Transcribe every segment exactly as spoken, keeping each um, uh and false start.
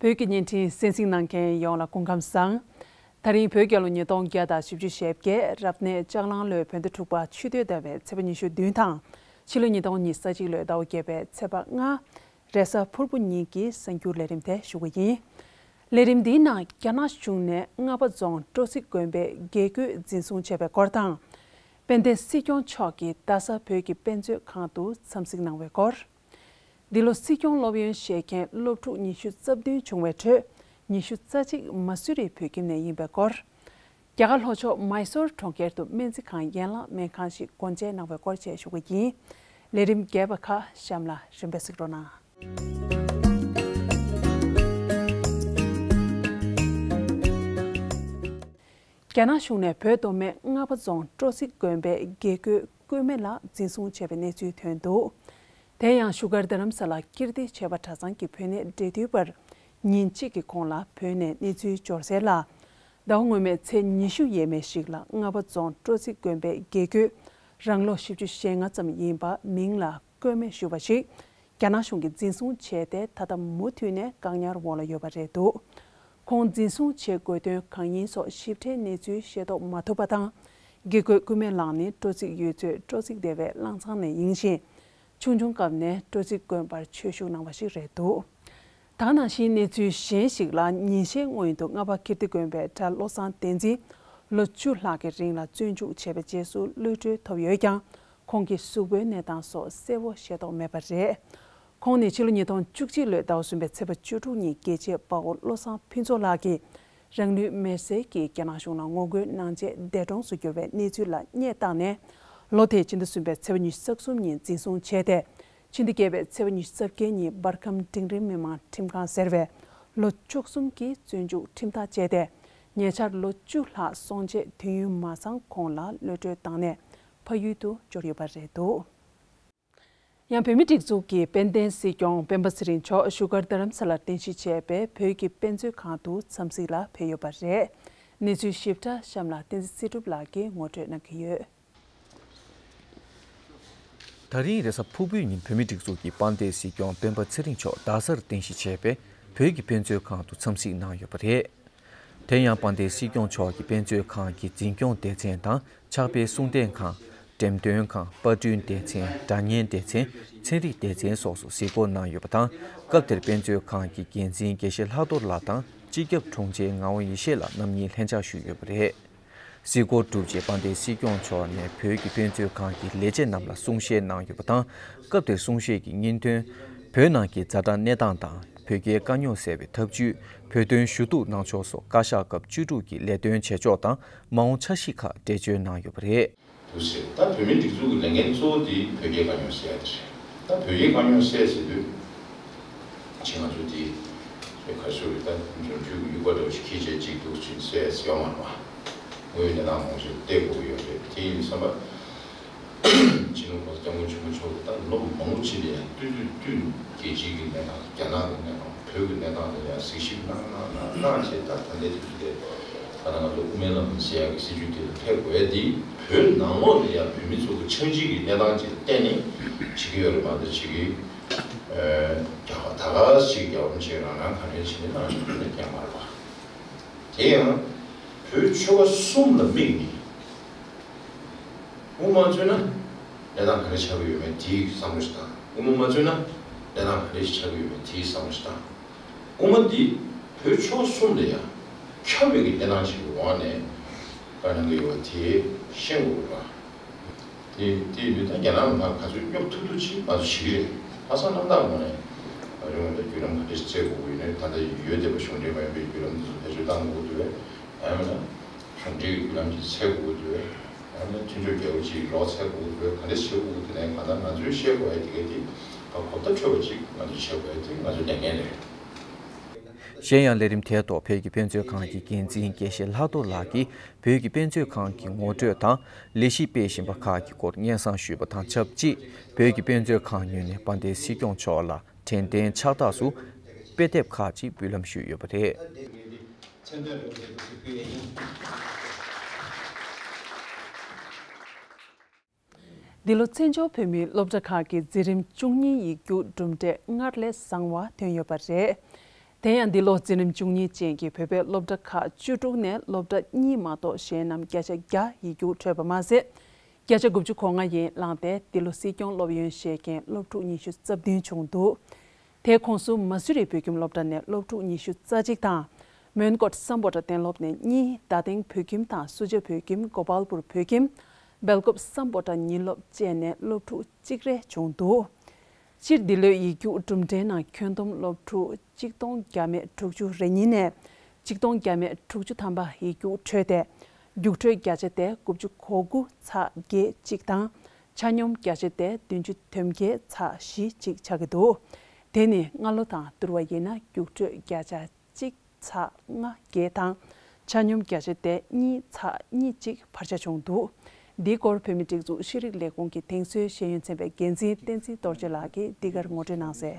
བོད་ཀྱི་བརྙན་འཕྲིན་གསན་གཟིགས་གནང་མཁན་ཡོངས་ལ་སྐུ་ཁམས་བཟང་། ད་རིང་བོད་རྒྱལ་ལོ་ཉིས་སྟོང་བརྒྱ་དང་བཞི་བཅུ་ཞེ་བརྒྱད། རབ་གནས་ལྕགས་གླང་ལོའི་བོད་ཟླ་དྲུག་པ་ཆུ་སྟོད་ཟླ་བའི་ཚེས་པ་ཉི་ཤུ་བདུན་དང་ཕྱི་ལོ་ཉིས་སྟོང་ཉི་ཤུ་རྩ་གཅིག་ལོའི་ཟླ་བ་བརྒྱད་པའི་ཚེས་པ་ལྔ། རེས་གཟའ་ཕུར་བུ་ཉིན་གྱི་གསར་འགྱུར་ལས་རིམ་དེ་ཞུ་གི་ཡིན། ལས་རིམ་འདིའི་ནང་རྒྱ་ནག་གཞུང་ནས་རྔ་པ་རྫོང་སྤྲོ་ཚིགས་དགོན་པའི་དགེ་བསྐོས་འཛིན་བཟུང་བྱས་པའི་སྐོར་དང་། དཔལ་ལྡན་སྲིད་སྐྱོང་མཆོག་གིས་རྡ་ས་བོད་ཀྱི་དཔེ་མཛོད་ཁང་དུ་འཚམས་གཟིགས་གནང་བའི་སྐོར། འདི་ལོ་སྲིད་སྐྱོང་སློབ་ཡོན་བཞེས་མཁན་སློབ་ཕྲུག་ཉི་ཤུ་རྩ་བདུན་བྱུང་བའི་ཁྲོད་ཉི་ཤུ་རྩ་གཅིག་མ་སུ་རི་བོད་ཁྱིམ་ནས་ཡིན་པའི་སྐོར། རྒྱ་གར་ལྷོ་ཕྱོགས་མཱི་སོར་གྲོང་ཁྱེར་དུ་སྨན་རྩིས་ཁང་ཡན་ལག་སྨན་ཁང་ཞིག་སྒོ་འབྱེད་གནང་བའི་སྐོར་བཅས་ཞུ་གི་ཡིན། ལས་རིམ་རྒྱས་པ་ཁག་གཤམ་ལ་རིམ་པས་གཟིགས་རོགས་གནང་། རྒྱ་ནག་གཞུང་ནས་བོད་མདོ་སྨད་རྔ་པ་རྫོང་སྤྲོ་ཚིགས་དགོན་པའི་དགེ་བསྐོས་སྐུ་སྨེ་ལགས་འཛིན་བཟུང་བྱས་པའི་གནས་ཚུལ་ཐོན་འདུག་དེ་ཡང་བཞུགས་སྒར་རྡ་རམ་ས་ལ་ཀིརྟི་བྱེས་པ་གྲྭ་ཚང་གི་བོད་གནས་འབྲེལ་མཐུད་པར་ཉིན་གཅིག་གི་གོང་ལ་བོད་ནས་གནས་ཚུལ་འབྱོར་གསལ་ལ། ཟླ་བ་སྔོན་མའི་ཚེས་ཉི་ཤུ་ཡས་མས་ཤིག་ལ་རྔ་པ་རྫོང་སྤྲོ་ཚིགས་དགོན་པའི་དགེ་བསྐོས་རང་ལོ་བཞི་བཅུ་ཞེ་ལྔ་ཙམ་ཡིན་པ་མིང་ལ་སྐུ་སྨེ་ཞུ་བ་ཞིག་རྒྱ་ནག་གཞུང་གིས་འཛིན་བཟུང་བྱས་ཏེ་ད་ལྟ་མུ་མཐུད་ནས་བཀག་ཉར་འོག་ལ་ཡོད་པ་རེད་འདུག་ཁོང་འཛིན་བཟུང་བྱེད་དགོས་དོན་གང་ཡིན་སོགས་ཞིབ་ཕྲའི་གནས་ཚུལ་ཤེས་རྟོགས་མ་ཐུབ་པ་དང་། དགེ་བསྐོས་སྐུ་སྨེ་ལགས་ནི་སྤྲོ་ཚིགས་ཡུལ་ཚོའི་སྤྲོ་ཚིགས་སྡེ་བའི་གླང་ཚང་ནས་ཡིན་ཞིང་། ཆུང་ཆུང་སྐབས་ནས་སྤྲོ་ཚིགས་དགོན་པར་ཆོས་ཞུགས་གནང་བ་ཞིག་རེད་འདུག་ད་ག་ནང་བཞིན་གནས་ཚུལ་གཞན་ཞིག་ལ། ཉིན་ཤས་སྔོན་དུ་རྔ་པ་ཀིརྟི་དགོན་པའི་གྲྭ་བློ་བཟང་བསྟན་འཛིན་ལོ་བཅུ་ལྷག་གི་རིང་ལ་བཙོན་འཇུག་བྱས་པའི་རྗེས་སུ་གློད་གྲོལ་ཐོབ་ཡོད་ཀྱང་། ཁོང་གི་གཟུགས་པོའི་གནས་སྟངས་སོགས་གསལ་བོ་ཤེས་རྟོགས་མེད་པ་རེད། ཁོང་ནི་ཕྱི་ལོ་ཉིས་སྟོང་བཅུ་གཅིག་ལོའི་ཟླ་བ་གསུམ་པའི་ཚེས་པ་བཅུ་དྲུག་ཉིན་རྒྱལ་གཅེས་དཔའ་བོ་བློ་བཟང་ཕུན་ཚོགས་ལགས་ཀྱིས་རང་ལུས་མེར་སྲེག་གིས་རྒྱ་ནག་གཞུང་ལ་ངོ་རྒོལ་གནང་རྗེས་འདས་གྲོངས་སུ་གྱུར་བའི་གནས་ཚུལ་ལ་བསྙད་བཏང་ནས། ལོ་དེའི་ཕྱི་ཟླ་གསུམ་པའི་ཚེས་པ་ཉི་ཤུ་རྩ་གསུམ་ཉིན་འཛིན་བཟུང་བྱས་ཏེ། ཕྱི་ཟླ་བརྒྱད་པའི་ཚེས་པ་ཉི་ཤུ་རྩ་བརྒྱད་ཉིན་འབར་ཁམས་འབྲིང་རིམ་མི་མང་ཁྲིམས་ཁང་ཟེར་བས་ལོ་བཅུ་གསུམ་གྱི་བཙོན་འཇུག་ཁྲིམས་ཐག་བཅད་དེ། ཉེ་ཆར་ལོ་བཅུ་ལྷག་སོང་རྗེས་དུས་ཡུན་མ་ཚང་གོང་ལ་གློད་གྲོལ་བཏང་ནས་ཕ་ཡུལ་དུ་འབྱོར་ཡོད་པ་རེད་འདུག་ཡང་བོད་མིའི་སྒྲིག་འཛུགས་ཀྱི་དཔལ་ལྡན་སྲིད་སྐྱོང་སྤེན་པ་ཚེ་རིང་མཆོག་བཞུགས་སྒར་རྡ་རམ་ས་ལར་རྟེན་གཞི་བྱས་པའི་བོད་ཀྱི་དཔེ་མཛོད་ཁང་དུ་འཚམས་གཟིགས་ལ་ཕེབས་ཡོད་པ་རེད། གནས་ཚུལ་ཞིབ་ཕྲ་གཤམ་ལ་བསྟན་འཛིན་ཚེ་སྒྲུབ་ལགས་ཀྱིས་ངོ་སྤྲོད་གནང་གི་ཡོད། ད་རིང་རེས་གཟའ་ཕུར་བུའི་ཉིན་བོད་མིའི་སྒྲིག་འཛུགས་ཀྱི་དཔལ་ལྡན་སྲིད་སྐྱོང་སྤེན་པ་ཚེ་རིང་མཆོག་རྡ་སར་རྟེན་གཞི་བྱས་པའི་བོད་ཀྱི་དཔེ་མཛོད་ཁང་དུ་འཚམས་གཟིགས་གནང་ཡོད་པ་རེད། དེ་ཡང་དཔལ་ལྡན་སྲིད་སྐྱོང་མཆོག་གིས་དཔེ་མཛོད་ཁང་གི་འཛིན་སྐྱོང་སྡེ་ཚན་དང་ཕྱག་དཔེ་གསུང་རྟེན་ཁང་། འགྲེམས་སྟོན་ཁང་། པར་སྐྲུན་སྡེ་ཚན། སྒྲ་སྙན་སྡེ་ཚན། ཚན་རིག་སྡེ་ཚན་སོགས་སུ་གཟིགས་སྐོར་གནང་ཡོད་པ་དང་། སྐབས་དེར་དཔེ་མཛོད་ཁང་གི་འགན་འཛིན་དགེ་བཤེས་ལྷག་རྡོར་ལགས་དང་སྤྱི་ཁྱབ་དྲུང་ཆེ་ངག་དབང་ཡེ་ཤེས་ལགས་རྣམ་གཉིས་ལྷན་ཕྱག་ཞུས་ཡོད་པ་རེད། གཟིགས་སྐོར་གྲུབ་རྗེས་དཔལ་ལྡན་སྲིད་སྐྱོང་མཆོག་ནས་བོད་ཀྱི་དཔེ་མཛོད་ཁང་གི་ལས་བྱེད་རྣམས་ལ་གསུང་བཤད་གནང་ཡོད་པ་དང་། སྐབས་དེར་གསུང་བཤད་ཀྱི་སྙིང་དོན། བོད་ནང་གི་ཛ་དྲག་གནས་སྟངས་དང་། བོད་རྒྱའི་དཀའ་རྙོག་སེལ་བའི་ཐབས་ཇུས། བོད་དོན་ཞུ་གཏུག་གནང་ཕྱོགས་སོགས་བཀའ་ཤག་སྐབས་བཅུ་དྲུག་གི་ལས་དོན་བྱེད་ཕྱོགས་དང་མ་འོངས་འཆར་གཞི་ཁག་འགྲེལ་བརྗོད་གནང་ཡོད་པ་རེད། འདུག་ཟེར། ད་བོད་མིའི་སྒྲིག་འཛུགས་ཀྱི་ལས་འགན་གཙོ་བོ་དེ་བོད་རྒྱའི་དཀའ་རྙོག་སེལ་ཡ་དེ་རེད། ད་བོད་རྒྱའི་དཀའ་རྙོག་སེལ་ཟེར་དུས། ཅིག་ང་ཚོ་དེ་ག་ཚོད་རེད། ད་འབྱུང་འགྱུར་གྱི་ཡུལ་པ་འདྲ་བོ་ཞིག་ཁྱི་བྱས་གཅིག་འདུག་ཅིག་སེལ་ཡ་ཡོད་མ་རེད་པ། དངོས་ཡོད་གནས་སྟངས་མང་པོ་ཞིག་བལྟ་དགོས་ཀྱི་ཡོད་རེད། དེ་ཡིན་དུས་ཙམ་པ། སྤྱི་ནོར་༸གོང་ས་༸སྐྱབས་མགོན་ཆེན་པོ་མཆོག་གིས་ད་ལོ་མང་པོ་ཅིག་ནས་ཡང་སྟོད་ཐུག་སྟོད་རྒྱལ་སྤྱིའི་གི་གནས་སྟངས། རྒྱ་ནག་གི་གནས་སྟངས། བོད་ཀྱི་གནས་སྟངས་ལ་ཡང་གཟིགས་ཞིབ་གནང་གནང་གནང་གནང་བྱས། ད་ད་ལྟའི་དུས་ཚོད་དེ་ད་ལྟ་ང་ཚོ་དབུ་མའི་ལམ་ཟེར་ཡག་གི་སྲིད་བྱུས་དེ་ལ་ཕེབས་དགོས་ཡ་དེ། བོད་ནང་ལོགས་ལ་ཡང་བོད་མི་ཚོ་གི་ཆགས་འཇིག་གི་གནས་སྟངས་ཅིག་ལ་བརྟེན་ནས་བྱེད་ཀྱི་ཡོད་རེད་མ་གཏོགས། ཅིག་གི་ཨ་རྒྱ་གར་ད་ག་ཅིག་རྒྱལ་བ་རིན་པོ་ཆེ་རང་རང་ག་རེ་བྱས་ནས་གནང་བཞིན་པ་ནི་སྐྱེས་མ་རེད་པ། དེ་ཡང་བོད་ཆོལ་ཁ་གསུམ་ལ་དམིགས་ནས། དབུ་མ་མཚོན་ན་གནས་སྟངས་ག་རེ་ཆགས་ཀྱི་ཡོད་མེད་དེའི་བསམ་བློ་ཞིག་བཏང་། དབུ་མ་མ་མཚོན་ན་གནས་སྟངས་ག་རེ་ཞིག་ཆགས་ཀྱི་ཡོད་མེད་དེའི་བསམ་བློ་ཞིག་བཏང་། དབུ་མ་འདི་བོད་ཆོལ་གསུམ་ལ་ཡང་ཁྱབ་པའི་གི་གནས་སྟངས་ཤིག་གི་འོག་ནས་བཀའ་གནང་གི་ཡོད་པ་དེ་ཤེས་དགོས་པ། དེ་དེ་ཡིན་དུས་ད་རྒྱ་ནག་ལ་ཕར་ག་ཚོད་སྙོབ་ཐུབ་ཐུབ་ཅིག་ང་ཚོ་བྱེད་ཀྱི་རེད། ལྷག་བསམ་རྣམ་དག་ངང་ནས་ང་ཚོ་ད་བརྒྱུད་ལམ་ག་འདྲ་ཞིག་བཙལ་དགོས་ཀྱི་ཡོད་ན། ད་ལྟ་ཡོད་བསྡད་པ་གཞུང་འབྲེལ་མ་ཡིན་པའི་བརྒྱུད་ལམ་དེ་ཚོ་བེད་སྤྱོད་གཏང་དགོས་ཀྱི་འདུག་གས། ཡང་མིན་ན། གཞུང་འབྲེལ་གྱི་བརྒྱུད་ལམ་ཅིག་འཚོལ་དགོས་ཀྱི་འདུག་གས། ཡང་ན་མཐུན་ཕྱོགས་རྒྱལ་ཁབ་ཅིག་རོགས་འཚོལ་དགོས་ཀྱི་འདུག་གས། ག་འདྲ་བྱེད་དགོས་ཀྱི་འདུག་ནའི་གང་ལྟར་ང་ཚོས་ཤེས་དགོས་ཡ་དེ་ག་དེ་ཕར་གོ་བརྡ་འཕྲོད་པ་ཅིག་ང་ཚོས་བྱེད་དགོས་ཡ་དེ་ང་ཚོའི་ལས་འགན་རེད། གཞན་ཡང་ལས་རིམ་དེའི་ཐོག་བོད་ཀྱི་དཔེ་མཛོད་ཁང་གི་འགན་འཛིན་དགེ་བཤེས་ལྷག་རྡོར་ལགས་ཀྱིས་བོད་ཀྱི་དཔེ་མཛོད་ཁང་གི་ངོ་སྤྲོད་དང་ལས་གཞི་སྤེལ་བཞིན་པ་ཁག་གི་སྐོར་སྙན་སེང་ཞུས་པ་དང་ཆབས་ཅིག་བོད་ཀྱི་དཔེ་མཛོད་ཁང་ངོས་ནས་དཔལ་ལྡན་སྲིད་སྐྱོང་མཆོག་ལ་དྲན་རྟེན་ཕྱག་རྟགས་སུ་དཔེ་དེབ་ཁག་ཅིག་འབུལ་ལམ་ཞུས་ཡོད་པ་རེད། མཚན་ཐོས་རེ་བ་ཞིག་ཕུལ་ཡ་ཡིན། འདི་ལོ་བཙན་བྱོལ་བོད་མིའི་སློབ་གྲྭ་ཁག་གི་འཛིན་རིམ་བཅུ་གཉིས་ཡིག་རྒྱུགས་གྲུབ་འབྲས་སྔར་ལས་བཟང་བ་ཐོན་ཡོད་པ་རེད། དེ་ཡང་འདི་ལོ་འཛིན་རིམ་བཅུ་གཉིས་ཅན་གྱི་བོད་པའི་སློབ་གྲྭ་ཁག་བཅུ་དྲུག་ནས་སློབ་གྲྭ་གཉིས་མ་གཏོགས་གཞན་རྣམས་བརྒྱ་ཆ་བརྒྱ་ཡིག་རྒྱུགས་འཕྲོད་པ་མ་ཟད། བརྒྱ་ཆ་དགུ་བཅུ་གོ་ལྔ་ཡན་ལངས་ཏེ་འདི་ལོ་སྲིད་སྐྱོང་སློབ་ཡོན་བཞེས་མཁན་སློབ་ཕྲུག་ཉི་ཤུ་རྩ་བདུན་བྱུང་འདུག་དེའི་ཁོངས་སུ་མ་སུ་རི་བོད་ཁྱིམ་སློབ་གྲྭ་ནས་སློབ་ཕྲུག་ཉི་ཤུ་རྩ་གཅིག་དང་། མོན་གྷོ་སམ་བྷོ་ཊ་གཏན་སློབ་ནས་གཉིས། རྡ་སྟེང་བོད་ཁྱིམ་དང་སུ་ཇཱ་བོད་ཁྱིམ། གོ་པལ་པུར་བོད་ཁྱིམ། སྦེལ་ཀོབ་སམ་བྷོ་ཊ་ཉིན་སློབ་བཅས་ནས་སློབ་ཕྲུག་གཅིག་རེ་བྱུང་འདུག་སྤྱིར་འདི་ལོའི་ཡིག་རྒྱུགས་གྲུབ་འབྲས་ནང་ཁྱོན་བསྡོམས་སློབ་ཕྲུག་གཅིག་སྟོང་བརྒྱ་མེད་དྲུག་ཅུ་རེ་གཉིས་ནས་གཅིག་སྟོང་བརྒྱ་མེད་དྲུག་ཅུ་ཐམ་པ་ཡིག་རྒྱུགས་འཕྲོད་དེ། རྒྱུགས་འཕྲོད་བརྒྱ་ཆ་དེ་དགུ་བཅུ་གོ་དགུ་ཚེག་བརྒྱད་གཅིག་དང་། ཆ་སྙོམས་བརྒྱ་ཆ་དེ་བདུན་ཅུ་དོན་བརྒྱད་ཚེག་བཞི་གཅིག་ཆགས་ཀྱི་འདུག་དེ་ནི་སྔ་ལོ་དང་བསྡུར་བ་ཡིན་ན་རྒྱུགས་འཕྲོད་བརྒྱ་ཆ་གཅིག་ཚེག་ལྔ་བརྒྱད་དང་། ཆ་སྙོམས་བརྒྱ་ཆ་དེ་གཉིས་ཚེག་གཉིས་གཅིག་བར་ཆ་བྱུང་འདུག་འདིའི་སྐོར་བོད་མིའི་སྒྲིག་འཛུགས་ཤེས་རིག་ལས་ཁུངས་ཀྱི་དེང་སང་ཤེས་ཡོན་ཚན་པའི་འགན་འཛིན་བསྟན་འཛིན་རྡོ་རྗེ་ལགས་ཀྱིས་འདི་གར་ངོ་སྤྲོད་གནང་གསལ།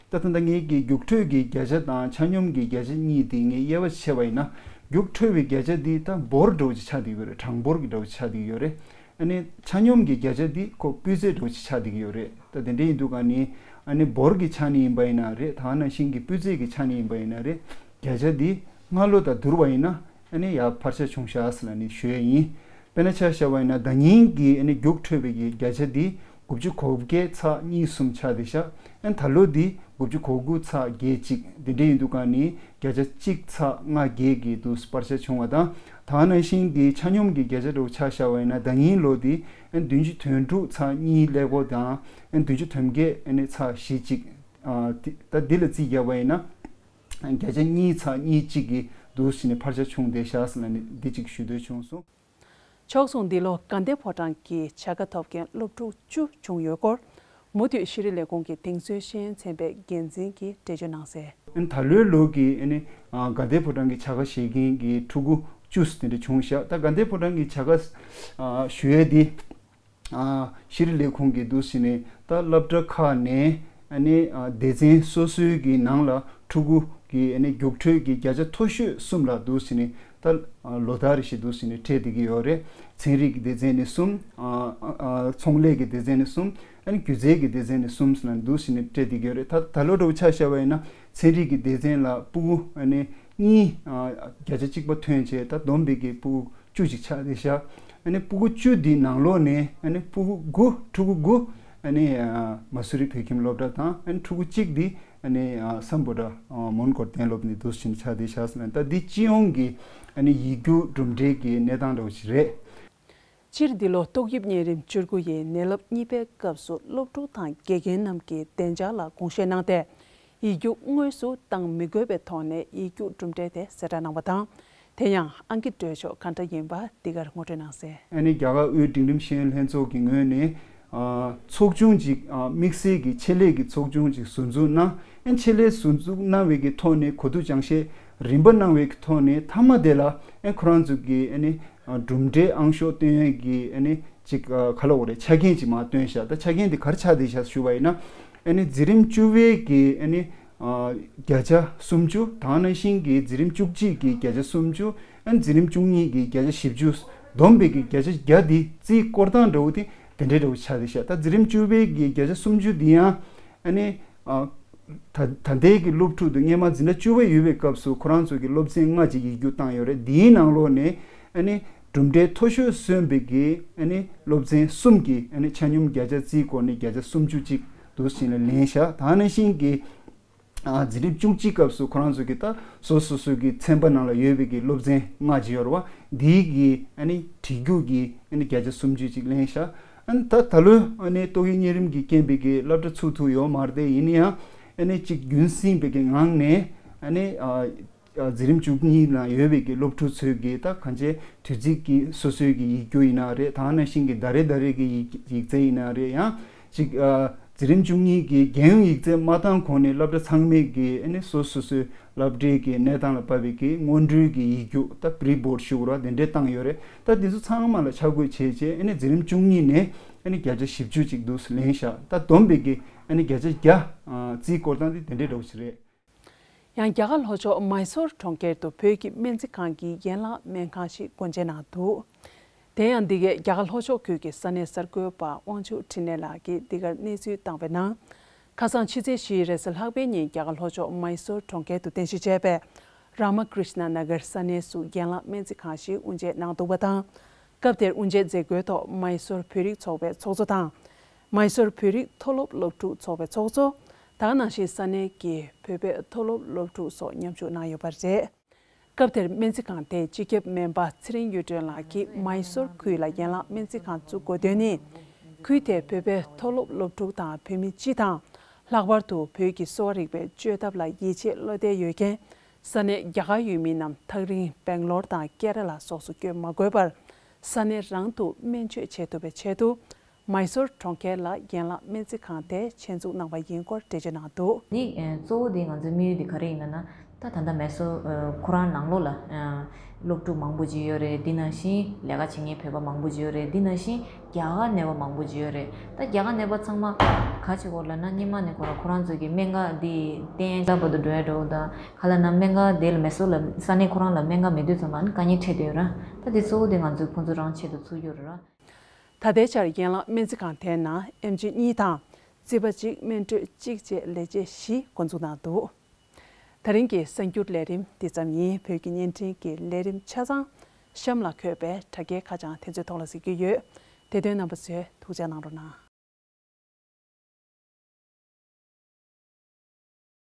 ད་ད་ལྟ་ངེད་ཀྱི་རྒྱུགས་འཕྲོད་ཀྱི་བརྒྱ་ཆ་དང་ཆ་སྙོམས་ཀྱི་བརྒྱ་ཆ་གཉིས་དེ་ངས་དབྱེ་བ་ཕྱེ་བ་ཡིན་ན། རྒྱུགས་འཕྲོད་པའི་བརྒྱ་ཆ་འདི་ད་འབོར་འདྲ་བོ་ཅིག་ཆགས་བསྡད་ཡོད་རེད། གྲངས་འབོར་གྱི་འདྲ་བོ་ཅིག་ཆགས་བསྡད་ཡོད་རེད། ཨ་ནི་ཆ་སྙོམས་ཀྱི་བརྒྱ་ཆ་འདི་ཁོ་སྤུས་ཚད་འདྲ་བོ་ཅིག་ཆགས་བསྡད་ཀྱི་ཡོད་རེད། ད་དེ་འདྲ་ཡིན་དུས་ག་ནི་ཨ་ནི་འབོར་གྱི་ཆ་ནས་ཡིན་པ་ཡིན་ན་རེད། ད་ནང་བཞིན་གྱི་སྤུས་ཚད་ཀྱི་ཆ་ནས་ཡིན་པ་ཡིན་ན་རེད། བརྒྱ་ཆ་འདི་སྔ་ལོ་དང་བསྡུར་བ་ཡིན་ན་ཨ་ནི་ཡར་འཕར་ཆ་བྱུང་ཤག་ཟེར་ལ་ནི་ཞུ་ཡ་ཡིན། དཔེར་ན་ཆ་བཞག་པ་ཡིན་ན་ཟླ་ཉིན་གྱི་ཨ་ནི་རྒྱུགས་འཕྲོད་པའི་གི་བརྒྱ་ཆ་འདི་དགུ་བཅུ་གོ་བརྒྱད་ཚེག་གཉིས་གསུམ་ཆགས་བསྡད་ཤག་ཨ་ནི་ད་ལོ་འདི་དགུ་བཅུ་གོ་དགུ་ཚེག་བརྒྱད་གཅིག་འདི་འདྲ་ཡིན་དུས་ག་ནི་བརྒྱ་ཆ་གཅིག་ཚེག་ལྔ་བརྒྱད་ཀྱི་འདུག་འཕར་ཆ་བྱུང་བ་དང་། ད་ནང་བཞིན་གྱི་ཆ་སྙོམས་ཀྱི་བརྒྱ་ཆ་འདྲ་བོ་ཆ་བཞག་པ་ཡིན་ན་ཟླ་ཉིན་ལོ་འདི་ཨ་ནི་བདུན་ཅུ་དོན་དྲུག་ཚེག་གཉིས་ཀླད་ཀོར་དང་ཨ་ནི་བདུན་ཅུ་དོན་བརྒྱད་ཨ་ནི་ཚེག་བཞི་གཅིག་ཨ་དེ་ད་འདི་ལ་རྩིས་བརྒྱབ་པ་ཡིན་ན་བརྒྱ་ཆ་གཉིས་ཚེག་གཉིས་གཅིག་གི་འདུག་ཟེར་ནས་འཕར་ཆ་བྱུང་བསྡད་ཤག་ཟེར་ལ་ནི་འདི་གཅིག་ཞུ་འདོད་བྱུང་སོང་། ཕྱོགས་མཚུངས་འདི་ལོ་དགའ་ལྡན་ཕོ་བྲང་གི་བྱ་དགའ་ཐོབ་མཁན་སློབ་ཕྲུག་བཅུ་བྱུང་ཡོད་སྐོར། མུ་མཐུད་ཤེས་རིག་ལས་ཁུངས་ཀྱི་དེང་སང་ཤེས་ཡོན་ཚན་པའི་འགན་འཛིན་གྱིས་འགྲེལ་བརྗོད་གནང་གསལ། ད་ལོའི་ལོ་གི་ཨ་ནི་དགའ་ལྡན་ཕོ་བྲང་གི་བྱ་དགའ་བཞེས་མཁན་གྱི་ཕྲུ་གུ་བཅུ་དེ་འདྲ་བྱུང་ཤག་ད་དགའ་ལྡན་ཕོ་བྲང་གི་བྱ་དགའ་ཞུ་ཡས་འདི། ཨ་ཤེས་རིག་ལས་ཁུངས་ཀྱི་འདུག་ཟེར་ནས་ད་སློབ་གྲྭ་ཁག་ནས་ཨ་ནི་ཨ་སྡེ་ཚན་སོ་སོའི་གི་ནང་ལ་ཕྲུ་གུ་གི་ཨ་ནི་རྒྱུགས་འཕྲོད་ཀྱི་བརྒྱ་ཆ་མཐོ་ཤོས་གསུམ་ལ་འདུག་ཟེར་ནས་ད་ཨ་ལོ་ལྟར་རེ་བཞིན་འདུག་ཟེར་ནས་སྤྲད་བསྡད་ཀྱི་ཡོད་རེད། ཚན་རིག་གི་སྡེ་ཚན་ནས་གསུམ། ཨ་ཨ་ཨ་ཚོང་ལས་ཀྱི་སྡེ་ཚན་ནས་གསུམ། ཨ་ནི་སྒྱུ་རྩལ་གྱི་སྡེ་ཚན་ནས་གསུམ་ཟེར་ནས་འདུག་ཟེར་ནས་སྤྲད་བསྡད་ཀྱི་ཡོད་རེད། ད་ད་ལོ་འདྲ་བོ་ཆ་བཞག་པ་ཡིན་ན་ཚན་རིག་གི་སྡེ་ཚན་ལ་ཕྲུ་གུ་ཨ་ནི་གཉིས་ཨ་བརྒྱ་ཆ་གཅིག་པ་ཐོན་བྱས་ད་བསྡོམས་པའི་གི་ཕྲུ་གུ་བཅུ་ཅིག་ཆགས་བསྡད་ཤག་ཨ་ནི་ཕྲུ་གུ་བཅུ་འདི་ནང་ལོགས་ནས་ཨ་ནི་ཕྲུ་གུ་དགུ་ཕྲུ་གུ་དགུ་ཨ་ནི་ཨ་མ་སུ་རི་བོད་ཁྱིམ་སློབ་གྲྭ་དང་ཨ་ནི་ཕྲུ་གུ་གཅིག་འདི་ཨ་ནི་ཨ་སམ་བྷོ་ཊ་ཨ་མོན་གྷོ་གཏན་སློབ་ནས་འདུག་ཟེར་ནས་ཆགས་བསྡད་ཤག་ཟེར་ན། ད་འདི་སྤྱི་ཡོངས་ཀྱི་ཨ་ནི་ཡིག་རྒྱུགས་གྲུབ་འབྲས་ཀྱི་གནས་སྟངས་འདྲ་བོ་ཞིག་རེད། སྤྱིར་འདི་ལོ་ཏོག་དབྱིབས་གཉན་རིམས་བཅུ་དགུ་ཡི་ནད་རླབས་གཉིས་པའི་སྐབས་སུ་སློབ་ཕྲུག་དང་དགེ་རྒན་རྣམས་ཀྱིས་བདེ་འཇགས་ལ་དགོངས་བཞེས་གནང་སྟེ། ཡིག་རྒྱུགས་དངོས་སུ་བཏང་མི་དགོས་པའི་ཐོག་ནས་ཡིག་རྒྱུགས་གྲུབ་འབྲས་དེ་གསལ་བསྒྲགས་གནང་བ་དང་། དེ་ཡང་ཨང་ཀི་འགྲོས་ཕྱོགས་ག་འདྲ་ཡིན་པ་འདི་གར་ངོ་སྤྲོད་གནང་གསལ། ཨ་ནི་རྒྱ་གར་དབུས་འབྲིང་རིམ་ཤེས་ཡོན་ལྷན་ཚོགས་ཀྱི་ངོས་ནས་ཨ་ཚོགས་ཆུང་ཅིག་ཨ་དམིགས་བསལ་གྱི་ཆེད་ལས་ཀྱི་ཚོགས་ཆུང་ཅིག་ཟུར་འཛུགས་གནང་། ཨ་ཆེད་ལས་ཟུར་འཛུགས་གནང་བའི་གི་ཐོག་ནས་གོ་བསྡུར་སྦྱང་བཤད་རིམ་པ་གནང་བའི་གི་ཐོག་ནས་མཐའ་མ་དེ་ལ་ཨ་ཁོ་རང་ཚོ་གི་ཨ་ནི་གྲུབ་འབྲས་ཨང་ཤོག་སྟོན་ཡས་ཀྱི་ཨ་ནི་ཅིག་ག་ལ་འོ་རེད། ཆ་རྐྱེན་ཅིག་མར་བཏོན་བཞག་ད་ཆ་རྐྱེན་དེ་ག་རེ་ཆགས་བསྡད་བཞག་ཞུ་བ་ཡིན་ན། ཨ་ནི་འཛིན་རིམ་བཅུ་པའི་གི་ཨ་ནི་བརྒྱ་ཆ་སུམ་ཅུ། ད་ག་ནང་བཞིན་གྱི་འཛིན་རིམ་བཅུ་གཅིག་གི་བརྒྱ་ཆ་སུམ་ཅུ། ཨ་ནི་འཛིན་རིམ་བཅུ་གཉིས་ཀྱི་བརྒྱ་ཆ་བཞི་བཅུ། བསྡོམས་པའི་གི་བརྒྱ་ཆ་བརྒྱ་དེ་རྩིས་སྐོར་སྟངས་འདྲ་བོ་དེ་དེ་འདྲའི་འདྲ་བོ་ཆགས་བསྡད་བཞག་ད་འཛིན་རིམ་བཅུ་པའི་གི་བརྒྱ་ཆ་སུམ་ཅུ་འདི་ཡང་ཨ་ནི། ད་ད་ལྟའི་གི་སློབ་ཕྲུག་དེ་སྔས་མ་འཛིན་གྲྭ་བཅུ་པ་ཡོད་པའི་སྐབས་སུ་ཁོ་རང་ཚོ་གི་སློབ་ཚན་ལྔ་ཅིག་ཡིག་རྒྱུགས་བཏང་ཡོད་རེད། འདིའི་ནང་ལོགས་ནས་ཨ་ནི་གྲུབ་འབྲས་མཐོ་ཤོས་སོན་པའི་གི་ཨ་ནི་སློབ་ཚན་གསུམ་གྱི་ཨ་ནི་ཆ་སྙོམས་བརྒྱ་ཆ་རྩིས་སྐོར་ནས་བརྒྱ་ཆ་སུམ་ཅུ་གཅིག་འདུག་ཟེར་ནས་ལེན་བཞག་ད་ནང་བཞིན་གྱི་ཨ་འཛིན་རིམ་བཅུ་གཅིག་སྐབས་སུ་ཁོ་རང་ཚོ་གི་ད་སོ་སོ་སོ་གི་ཚན་པ་ནང་ལ་ཡོད་པའི་གི་སློབ་ཚན་ལྔ་ཅིག་ཡོད་རེད་བ། འདིའི་གི་ཨ་ནི་བྲིས་རྒྱུགས་ཀྱི་ཨ་ནི་བརྒྱ་ཆ་སུམ་ཅུ་གཅིག་ལེན་བཞག་ཨ་ནི་ད་ད་ལོའི་ཨ་ནི་ཏོག་དབྱིབས་གཉན་རིམས་ཀྱི་རྐྱེན་པས་ཀྱི་སློབ་གྲྭ་ཚུགས་ཐུབ་ཡོད་མ་རེད་དེ། ཡིན་ན་ཡང་ཨ་ནི་གཅིག་རྒྱུན་སྲིང་བའི་གི་ངང་ནས་ཨ་ནི་ཨ་ཨ་འཛིན་རིམ་བཅུ་གཉིས་ནང་ཡོད་པའི་གི་སློབ་ཕྲུག་ཚོས་ཀྱི་ད་གང་ཅི་དུས་ཚིགས་ཀྱི་སོ་སོའི་གི་ཡིག་རྒྱུགས་ཡིན་ན་རེད། ད་ག་ནང་བཞིན་གྱི་ཟླ་རེ་ཟླ་རེ་གི་ཡིག་ཡིག་ཚད་ཡིན་ན་རེད། ཡང་གཅིག་ཨ་འཛིན་རིམ་བཅུ་གཉིས་ཀྱི་རྒྱལ་ཡོངས་ཡིག་ཚད་མ་བཏང་གོང་ནས་སློབ་གྲྭ་ཚང་མས་ཀྱི་ཨ་ནི་སོ་སོ་སོའི་སློབ་གྲྭའི་གི་གནས་སྟངས་ལ་བབས་པའི་གི་སྔོན་འགྲོའི་གི་ཡིག་རྒྱུགས་ད་པི་རི་བྷོར་ཌི་ཞུ་དགོས་ར་དེ་འདྲས་བཏང་ཡོད་རེད། ད་དེ་ཚོ་ཚང་མ་ལ་ཆ་བགོས་བྱས་རྗེས་ཨ་ནི་འཛིན་རིམ་བཅུ་གཉིས་ནས་ཨ་ནི་བརྒྱ་ཆ་བཞི་བཅུ་ཅིག་འདུག་སེ་ལེན་བཞག་ད་བསྡོམས་པའི་གི་ཨ་ནི་བརྒྱ་ཆ་བརྒྱ་ཨ་རྩིས་སྐོར་སྟངས་དེ་དེ་འདྲས་འདྲ་བོ་ཞིག་རེད། ཡང་རྒྱ་གར་ལྷོ་ཕྱོགས་མཱི་སོར་གྲོང་ཁྱེར་དུ་བོད་ཀྱི་སྨན་རྩིས་ཁང་གི་ཡན་ལག་སྨན་ཁང་ཞིག་སྒོ་འབྱེད་གནང་འདུག་དེ་ཡང་འདི་གའི་རྒྱ་གར་ལྷོ་ཕྱོགས་ཁུལ་གྱི་ས་གནས་གསར་འགོད་པ་དབང་ཕྱུག་འཕྲིན་ལས་ལགས་ཀྱིས་འདི་གར་གནས་ཚུལ་བཏང་བའི་ནང་། ཁ་སང་ཕྱི་ཚེས་བཞི་རེས་གཟའ་ལྷག་པའི་ཉིན་རྒྱ་གར་ལྷོ་ཕྱོགས་མཱི་སོར་གྲོང་ཁྱེར་དུ་རྟེན་གཞི་བྱས་པའི་རཱ་མ་ཀྲིཤ་ན་ན་གར་ས་གནས་སུ་རྒན་ལགས་སྨན་རྩིས་ཁང་ཞིག་དབུ་འབྱེད་གནང་འདུག་པ་དང་། སྐབས་དེར་དབུ་འབྱེད་མཛད་སྒོའི་ཐོག་མཱི་སོར་བོད་རིགས་ཚོགས་པའི་ཚོགས་གཙོ་དང་། མཱི་སོར་བོད་རིགས་མཐོ་སློབ་སློབ་ཕྲུག་ཚོགས་པའི་ཚོགས་གཙོ། ད་ག་ནང་བཞིན་ས་གནས་ཀྱི་བོད་པའི་མཐོ་སློབ་སློབ་ཕྲུག་སོགས་མཉམ་ཞུགས་གནང་ཡོད་པ་རེད། སྐབས་དེར་སྨན་རྩིས་ཁང་དེའི་སྤྱི་ཁྱབ་སྨན་པ་ཚེ་རིང་གཡུ་སྒྲོན་ལགས་ཀྱིས་མཱི་སོར་ཁུལ་ལ་ཡན་ལག་སྨན་རྩིས་ཁང་བཙུགས་དགོས་དོན་ནི། ཁུལ་དེའི་བོད་པའི་མཐོ་སློབ་སློབ་ཕྲུག་དང་བོད་མི་སྤྱི་དང་། ལྷག་པར་དུ་བོད་ཀྱི་གསོ་བ་རིག་པའི་བཅོས་ཐབས་ལ་ཡིད་ཆེས་བློ་གཏད་ཡོད་མཁན་ས་གནས་རྒྱ་གར་ཡུལ་མི་རྣམས་ཐག་རིང་སྦེང་ལོར་དང་ཀེ་ར་ལ་སོགས་སུ་བསྐྱོད་མ་དགོས་པར་ས་གནས་རང་དུ་སྨན་བཅོས་བྱེད་ཐུབ་པའི་ཆེད་དུ། མཱི་སོར་གྲོང་ཁྱེར་ལ་ཡན་ལག་སྨན་རྩིས་ཁང་དེ་ཆེད་འཛུགས་གནང་བ་ཡིན་སྐོར་འགྲེལ་བརྗོད་གནང་འདུག། འདི་ཨེ་གཙོ་བོ་འདི་ང་ཚོའི་དམིགས་ཡུལ་འདི་ག་རེ་ཡིན་ན་ན། ད་ད་ལྟ་མཱི་སོར་ཨ་ཁོ་རང་ནང་ལོགས་ལ་ཨ་སློབ་ཕྲུག་མང་པོ་ཅིག་ཡོད་རེད། འདི་ནང་བཞིན་ལས་ཀ་བྱེད་མཁན་བོད་པ་མང་པོ་ཅིག་ཡོད་རེད། འདི་ནང་བཞིན་རྒྱ་གར་ནས་པ་མང་པོ་ཅིག་ཡོད་རེད། ད་རྒྱ་གར་ནས་པ་ཚང་མ་ག་ཅིག་སྐོར་ལ་ན་སྔོན་མ་ནས་ཁོ་རང་ཁོ་རང་ཚོ་གི་སྨན་ཁང་འདི་བསྟན་ལ་བར་དུ་འགྲོ་ཡ་འགྲོ་དང་ག་ལ་ན་སྨན་ཁང་དེ་ལ་མཱི་སོར་ལ་ས་གནས་ཁོ་རང་ལ་སྨན་ཁང་མེད་དུས་ཙམ་པ་ནི་དཀའ་ངལ་འཕྲད་བསྡད་ཡོད་ར། ད་འདི་གཙོ་བོ་དེ་ང་ཚོས་ཁོང་ཚོ་རང་ཆེད་དུ་ཚུགས་ཡོད་རེད་ར། ད་ལྟའི་ཆར་ཡན་ལག་སྨན་རྩིས་ཁང་དེའི་ནང་ཨེམ་ཆི་གཉིས་དང་། རྩིས་པ་གཅིག་སྨན་སྤྲོད་གཅིག་བཅས་ལས་བྱེད་བཞི་འགོ་འཛུགས་གནང་འདུག། ད་རིང་གི་གསར་འགྱུར་ལས་རིམ་འདི་ཙམ་ཡིན། བོད་ཀྱི་བརྙན་འཕྲིན་གྱི་ལས་རིམ་ཆ་ཚང་གཤམ་ལ་འཁོད་པའི་དྲ་རྒྱའི་ཁ་བྱང་དེ་ཚོའི་ཐོག་ལ་གཟིགས་རྒྱུ་ཡོད། དེ་དོན་རྣམ་པ་ཚོས་ཐུགས་རྗེ་གནང་རོགས་གནང་།